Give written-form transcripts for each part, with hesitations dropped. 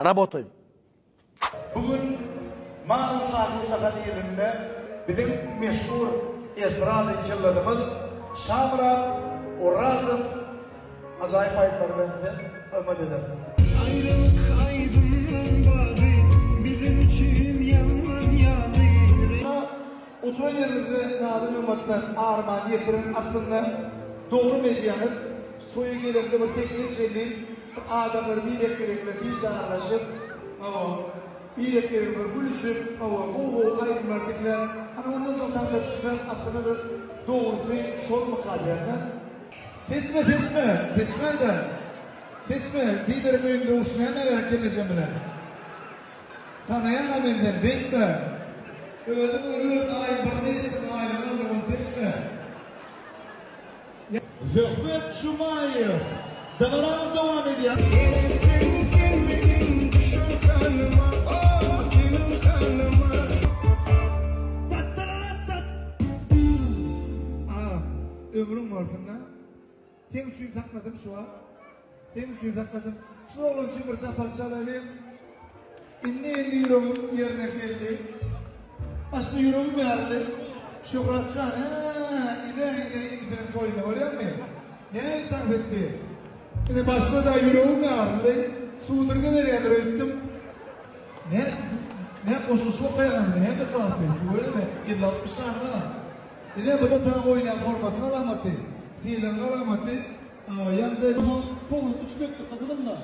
Rabotaý. Bu gün Mary Şahyr şahadirinde biziň meşhur estrada ýyldyzymyz Şamyrat Orazow ajaýyp aýdymlary bilen size hyzmat eder. Aýralyk aýdymlaň bary biziň üçin ýaňlan ýaly. Oturan ýeriňizde nazy-nygmatdan arman ýetiriň aslynda dogry edýäňiz şu toýa gelemde bir sekize çenli bir adamlar birek-birek bilen didarlaşyp hawa birek-birek bilen gülüşip hawa gowy-gowy aýdymlar diňläp ana ondan soň sahna çyksaň aslynda-da dogrusy şolmyka diýýän-de. Seçme seçme seçmäýdä seçme biderek öýüňde uruş nämä gerek gelnejem bilen. Tanaýanam men seni, beýtme! Özüň örüp, aýyň birine ýetdim, aýlygyňy aldyň, ony seçme! Söhbet Jumaýew. Dabaramyz dowam edýär. Seretseň sen meniň düşen halyma, oh, meniň halyma. Tattararatat! Agam, ömrüň bolsun-da. Seň üçin sakladym şu wagt. Seň üçin sakladym. Şu oglan üçin bir çapar çalalyň. Indi indi ýüregim ýerine geldi. Başda ýüregim ýaryldy. Şöhratjan, hä, ine, ine inisiniň toýunda görýäňmi? Nähili tans etdi? Ine başda-da ýüregim ýaryldy. Sudurga berýändir öýtdüm. Nä, nä goşguçy okaýaňyz, näme klapy, tüweleme, 50-60 sany bar. Ine bu-da saňa goýulýan hormatyň alamaty, sylagyň alamaty. Ýaňja. Soň kowlup üç mekdep okadym-da.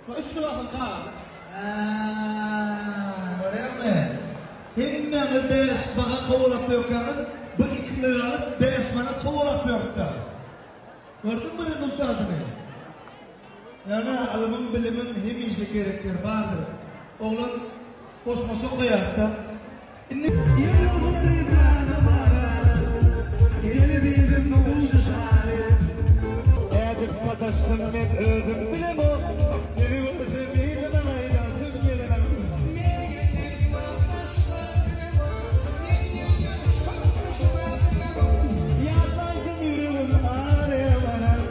Şo üç klasam çagadyk. Hä, görýäňmi? Hemmäňiz bäş baha kowalap ýörkäňiz, bu ikimiz galyp bäş manat kowalap ýörüpdir. Gördüňmi rezultatyny? Ýöne ylymyň, bilimiň hemişe gerek ýeri bardyr. Oglan goşmaça okaýardy-da. Indi. Nädip sataşdym men özüm bilemok Seni görsem yzyna aýlansym gelenok. Ýatlaýsam ýüregim agyrýar.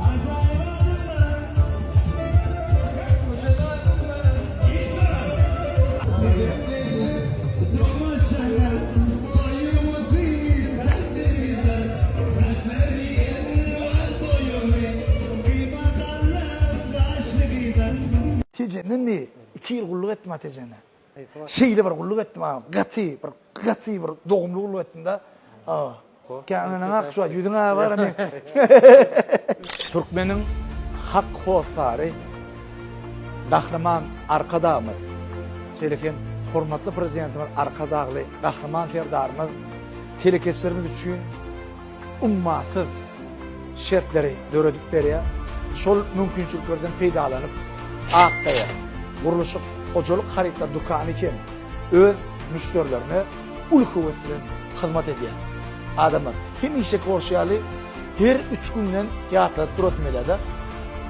Ajaýyp adamlara. Tejenden diý, iki ýyl gulluk etdim-a Tejende. Şeýle bir gulluk etdim a, gaty bir, gaty bir dogumly gulluk etdim-de. Käňňeňe ak şu ýüzüň a bar men. Türkmeniň hak hossary Gahryman Arkadagymyz, şeýle hem hormatly Prezidentimiz Arkadagly Gahryman Serdarymyz telekeçilerimiz üçin ummasyz şertleri döredip berýär. Şol mümkinçiliklerden peýdalanyp, Ak Gaýa gurluşyk hojalyk harytlar dükany hem öz müşderilerine uly höwes bilen hyzmat edýär. Adamlar, hemişeki bolşy ýaly, her üç günden ýatladyp durasym gelýär-de,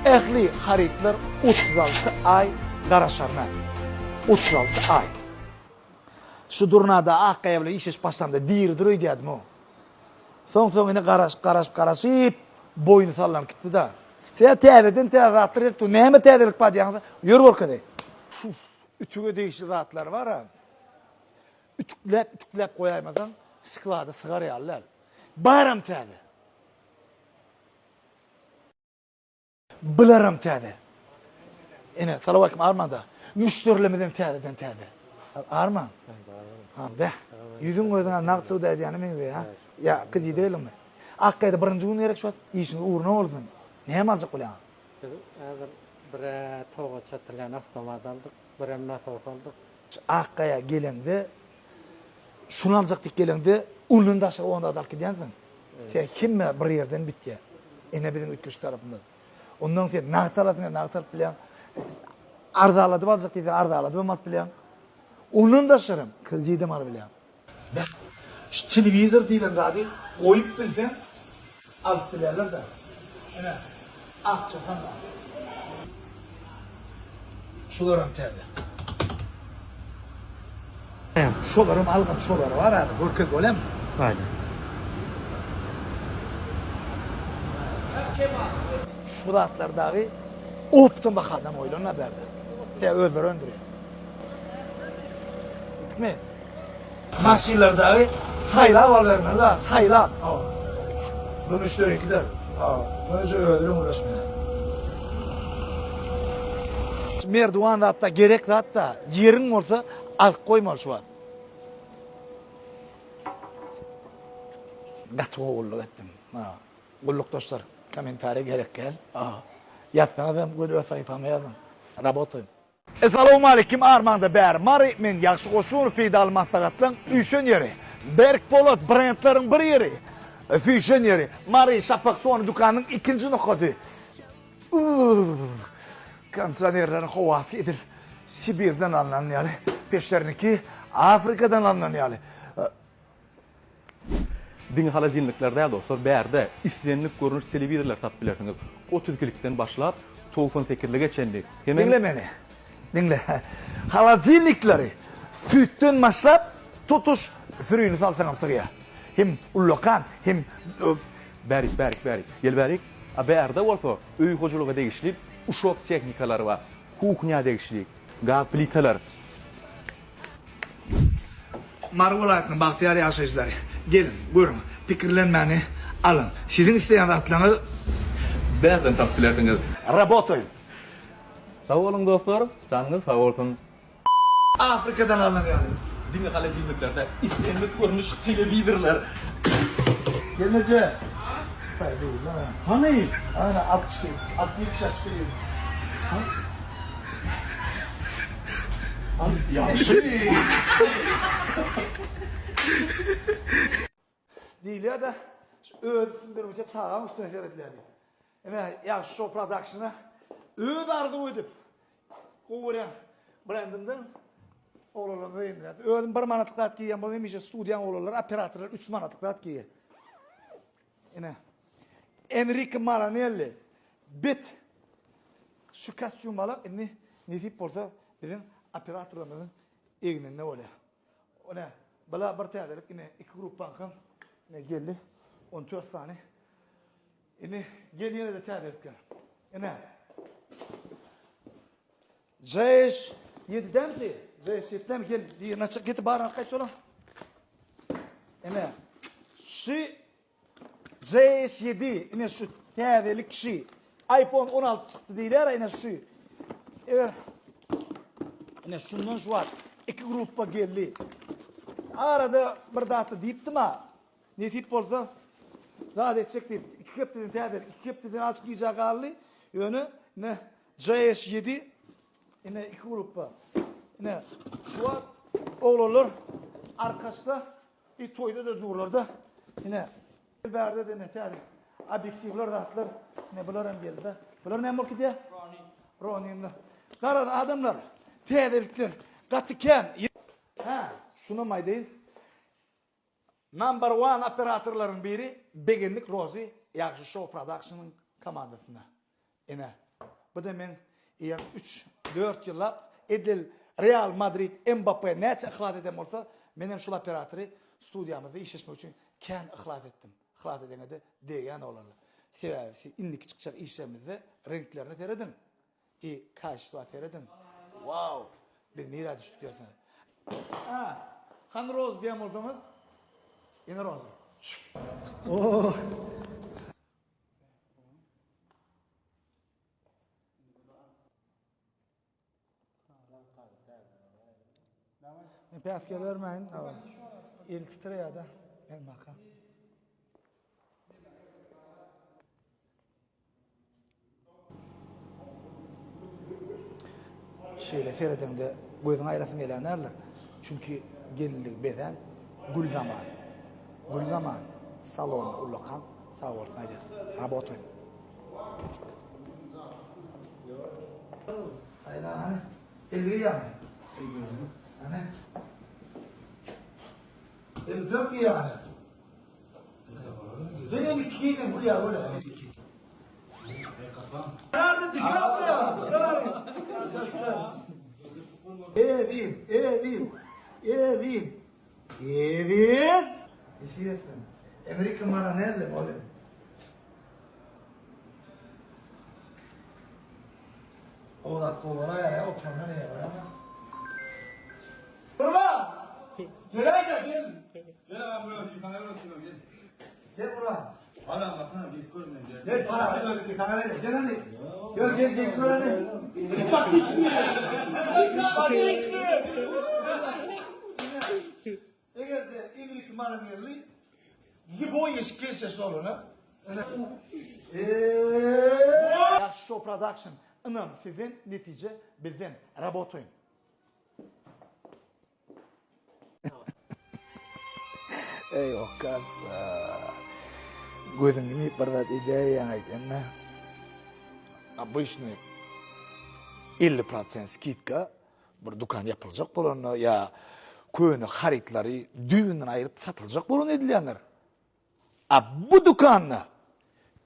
ähli harytlar 36 aý garaşaryna. 36 aý. Şu Durnada Ak Gaýa bilen işleşip başlamda diridir öýdýärdim-ow. Soň-soň ine garaşyp, garaşyp, garaşyp, boýny sallanyp gitdi-de. Size täzeden täze zatlar gelip dur. Näme täzelik bar diýýäňiz? Ýör görkezeý. Ütüge degişli zatlar bar-a. Ütükläp, ütükläp goýaýmasaň, sklada sygar ýaly däl. Baram täze. Bularam täze. Ine, salowaleýkim Armanda. Müşderilerimizem täzeden täze. Arman. Ha, beh. Ýüzüň gözüň nagt söwda edýäne meňzeýär, ha? Ýa, gyzy dälmi? Akgaýda birinji gün gerek şu wagt. Işiňiz ugruna bolsun. Näme aljak bolýaňyz? Biz häzir bir-ä toga çatylýan awtomat aldyk, birem nasos aldyk. Akgaýa geleňde şuny aljak diýip geleňde ondan daşary on zat alyp gidýänsiň. Sen hemme bir ýerden bitýär. Ine biziň üýtgeşik tarapymyz. Ondan sen nagt alasyň, nagt alyp bilýäň. Arzanladyp aljak diýseň arzanladyp hem alyp bilýäň. Ondan daşary hem kredidem alyp bilýäň. Beh, şu telewizor diýlen zady goýup bilseň alyp bilýärler-dä. Ine, akja sandal. Şularam täze. Şolaram algyn, şolary bar häzir görkez bolýamy? Aýda. Şu zatlar dagy. Optom bahadan goýlan-da bärde. Tä özleri öndürýär. Gitme. Maşynlar dagy saýlap alybermeli-da, saýlap. Bu müşderiňkidir. Önce özi bilen gürleşmeli. Merdiwan zatda gerek zatda ýeriň bolsa alyp goýmaly şu wagt. Gaty gowy gulluk etdim. Gullukdaşlar kommentariý gerek däl. Ýazsaňyz hem göni öz sahypama ýazyň. Rabotaýyn. Essalawmaleýkim armaňda bäri Mary men Ýagşy Goşunow peýdaly maslahatlaň üýşen ýeri Berk Polat brendleriň bir ýeri süýşen ýeri Mary Şapak Sony dükanynyň ikinji nokady Kondisionerleriň howasy edil Sibirden alnan ýaly peçleriniki Afrikadan alnan ýaly. Diňe holodilnikler däl dostlar, bärde islendik görnüş telewizorlar tapyp bilersiňiz. 32 likden başlap 98 lige çenli. Hemem Diňle meni. Diňle. Holodilnikleri süýtden başlap tutuş sürini salsaňam sygýar. Hem ullakan, hem Bärik, bärik, bärik. Gel bärik. A bärde bolsa öý hojalyga degişli uşak tehnikalary bar. Kuhnýa degişli gaz plitalar. Mary welaýatynyň bagtyýar ýaşaýjylary, geliň, görüň, pikirlenmäni alyň. Siziň isleýän zatlaryňyzy Bärden tapyp bilersiňiz. Rabotaýyn. Sag boluň dostlar, janyňyz sag bolsun. Afrikadan alnan ýaly. Diňe holodilniklerde islendik görnüş telewizorlar. Gelneje. Hytaý degil lan. Hany? Ana 62, 67 ýaş gelin. Ýagşy. Diýilýär-de, şu öz üstünde durmuşa çagaň üstüne seredilýär diýip. Ine, Ýagşy Show Production-a öz arzuw edip, gowy görýän brendimden oglanlara geýindirýär. Özüm bir manatlyk zat geýýän bolsam, hemişe studiýaň oglanlary, operatorlar üç manatlyk zat geýýär. Ine, Enrike Maranelli, bet. Şu kostýum balak indi nesip bolsa biziň operatorlarymyzyň egninde bolýar. Ine, bula bir täzelik, ine iki gruppaňkam ine geldi. 14 sany. Indi gel ýene-de täzelikler. Ine. JS 7 dämsi? JS 7 dämi? Gel, diýen açyk geti bar, gaýt şola. Ine. Şu JS 7, ine şu täzelik şu. iPhone 16 çykdy diýilýär, ine şu. Eger ine şundan şu wagt iki gruppa geldi. Arada bir zatda diýipdim ha. Nesip bolsa zat etjek diýip, iki hepdeden täzelik, iki hepdeden azajyk gijä galdy. Ýöne ine JS 7 ine iki gruppa. Ine şu wagt oglanlar arkaçda Bir toýda-da durlar-da. Ine, bärde-de ine täze obýektiwler zatlar. Ine bular hem geldi. Bular näme bolup gidýär? Ronin. Roninler. Garaz adamlar, täzelikler gaty kän. Hä, şunam aýdaýyn. Number one operatorlaryň biri Begendik Rozy Ýagşy Show Production-yň komandasynda. Ine, bu-da meň eýýäm üç, dört ýyllap edil Real Madrid Mbappe näçe yhlas eden bolsa, menem şul operatory studiýamyzda işleşmek üçin kän yhlas etdim. Yhlas edeňe-de degýän oglanlar. Sebäbi siz indiki çykjak işlerimizde reňklerine serediň i kaçestwa serediň. Wow! Biz nirä düşdük diýersiňiz. A, hany Rozy diýen bolsaňyz, ine Rozy. Oh! Men päsgel bermäýin. El titreýär-de. Men baka. Şeýle seredeňde gözüň aýrasyň gelýän däldir. Çünki gelinligi bezän gül zaman. Gül zaman salony ullakan sag bolsun aýdýas. Rabotaýyn. Aýla hany. Elli ýaňy. Hany. 54 ýaňy. Ben 52 giýdim, gülýär bolýar 52. Nerede DiCaprio? Çıkar abi. Çıkar. Evin, evin, evin, evin. Esiyorsun. Enrique Maranelli oğlum. Gowy zat gowy bolaýar, oturanda näme bolýar? Gurban! Geläý-de, gel. Gel agam bu ýerde sana öwretjek gel. Gel Gurban. Para baksana gel gör men gel. Gel para öwretjek sana berýän. Gel hany. Gel gel gel gör hany. Sympatişniý. Sympatişniý. Eger-de 52 manam geldi, lýuboý eşik gelse şoluna. Ýagşy Show Production ynam sizden netije bizden rabotaýyn. Eý okasa. Gözüň ýumyp bir zat edäýýäň aýdanda. Obyçny 50% skidka bir dükan ýapyljak bolanda ýa köne harytlary düýbünden aýryp satyljak bolanda edilýändir. A bu dükanda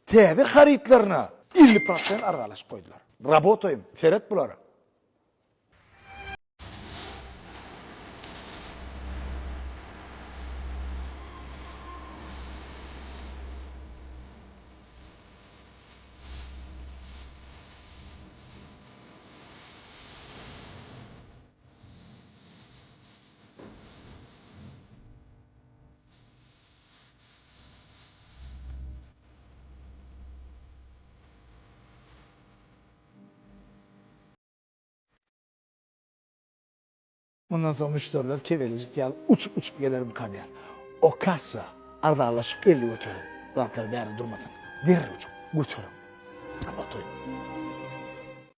täze harytlaryna 50% arzanlaşyk goýdular. Rabotaýym, seret bulara. Mundan soň müşderiler kebelejik ýaly uçup-uçup gelermikan diýýär. O kassa arzanlaşyk 50 göterim. Zatlar bärde durmasyn. Derrew uçup göteriň. Oturyň.